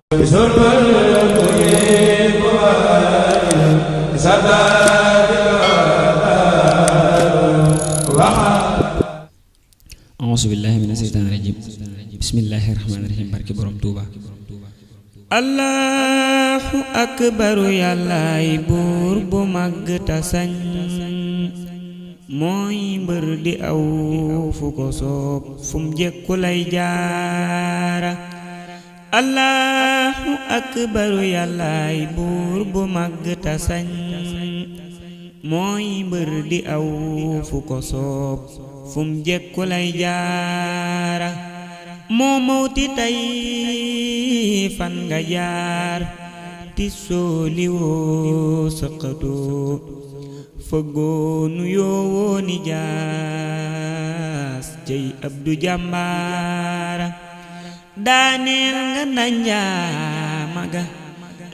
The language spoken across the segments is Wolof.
auzu billaahi mina seytaani rajiim bismillaahi rahmaani rahiim barke borom Tuuba. allahu akbaru yàllaay buur bu màgg ta sañ mooy mbër di aw fu ko soob fum jekku lay jaara. allahu akbaru yàllaay buur bu màgg ta sañ mooy mbër di aw fu ko soob fum jekku lay jaara. moo mawti tey fan nga jaar ti sooliwoo sëqatoo fëggoo nu yoowoo ni jaas cey abdu jàmbaara. daaneel nga nanjaama ga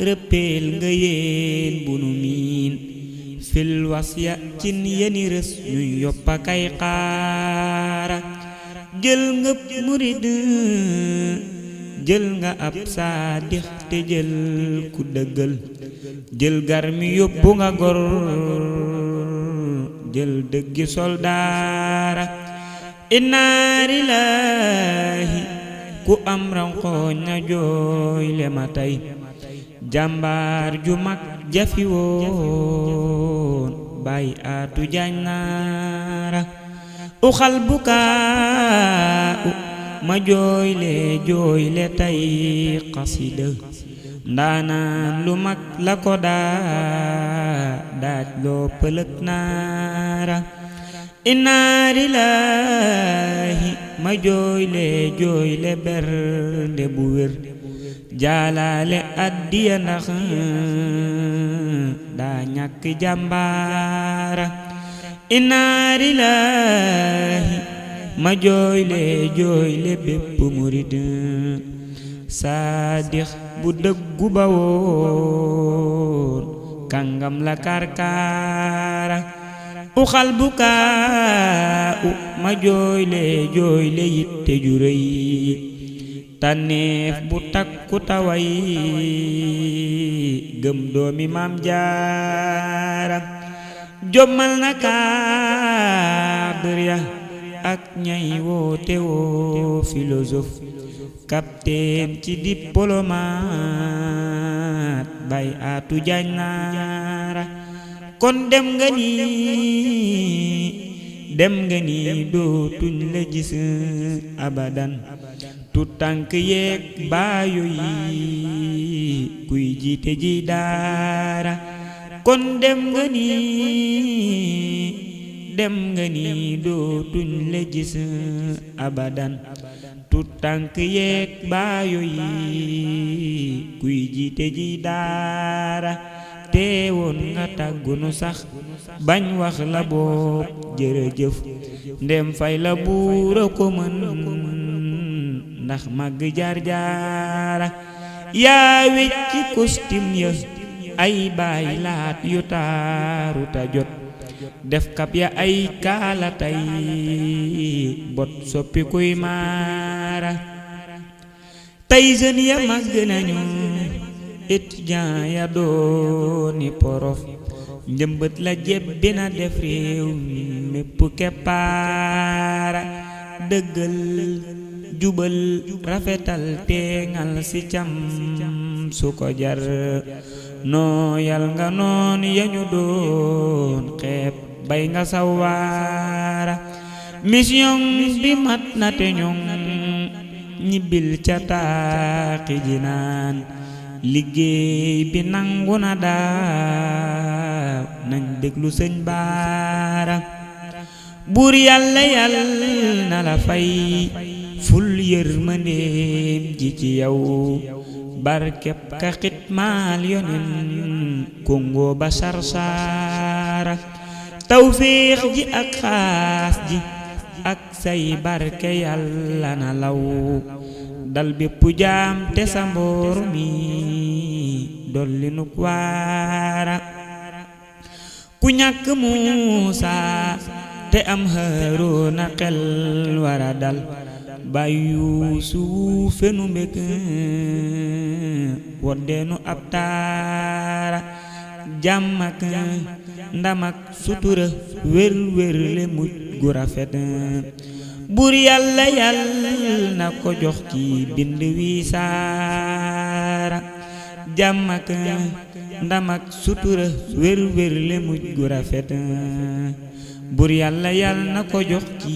rëppeel nga yeen bu nu miin fil wasya cin yeni rës ñuy yoppa kay xaara. jël nga murid jël nga ab saadix te jël ku dëggal jël garmi yóbbu nga gor jël dëggi soldaara. inna lillaahi ku am ranqooñ na jooy le ma tey jàmbaar ju mag jafi woon bàyyi aatu jaañ naara. uxal bukaa ma jooyle tey xasida ndaanaan lu mag la ko daaj loo pëlëg naara. inna lillaahi ma jooyle bernde bu wér jaalaale addiya ndax daa ñàkk jàmbaara. inna lillaahi ma jooyle bépp murid saadix bu dëggu ba woon kàngam la karkaara. uxal bukaa ma jooyle yitte ju rëy tànneef bu takku taway gëm doomi maam jaara. jommal na cadre ya ak ñay woote woo philosophe capitaine ci diplomate bay aatu jaañ naara. kon dem nga ni dootuñ la gis abadan tu tànk yeeg baayo yi kuy jiite ji daara. kon dem nga ni dootuñ la gis abadan tu tànk yeeg baayo yi kuy jiite ji daara. teewoon nga tàggunu sax bañ wax la bopp jërëjëf ndem fay la buura ko mën ndax màgg jaar jaara. yaa wecci costume ya ay baay laat yu taaru ta jot def kap ya ay kaala tay bot soppi kuy maara. tey jeune ya màgg nañu étudiant ya dooni porof njëmbët la jebbi na def réew mépp keppaara. dëggal jubal rafetal teengal ci cam su ko jar nooyal nga noon yañu doon xeeb bay nga sawaara. mission bi mat na te ñoŋ ñibbil ca taaxi jinaan liggéey bi nangu na daaw nañ déglu sëñ baara. buur yàlla na la fay ful yërmandeem ji ci yow barkeb ka xitmaal yonen kongo ba sarsaara. tawféex ji ak xaas ji ak say barke yàlla na law dal bépp jaam te sa mboor mi dolli nu waara. ku ñàkk Muusa te am Haaruna xel wara dal bàyyu suufe nu mbég woddeenu ab taara jàmm ak ndam ak sutura wér wér le mujj gu rafet buur yàlla na ko jox ki bind wi saara jàmm ak ndam ak sutura wér wér le mujj gu rafet buur yàlla na ko jox ki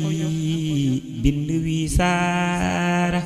bind wi saara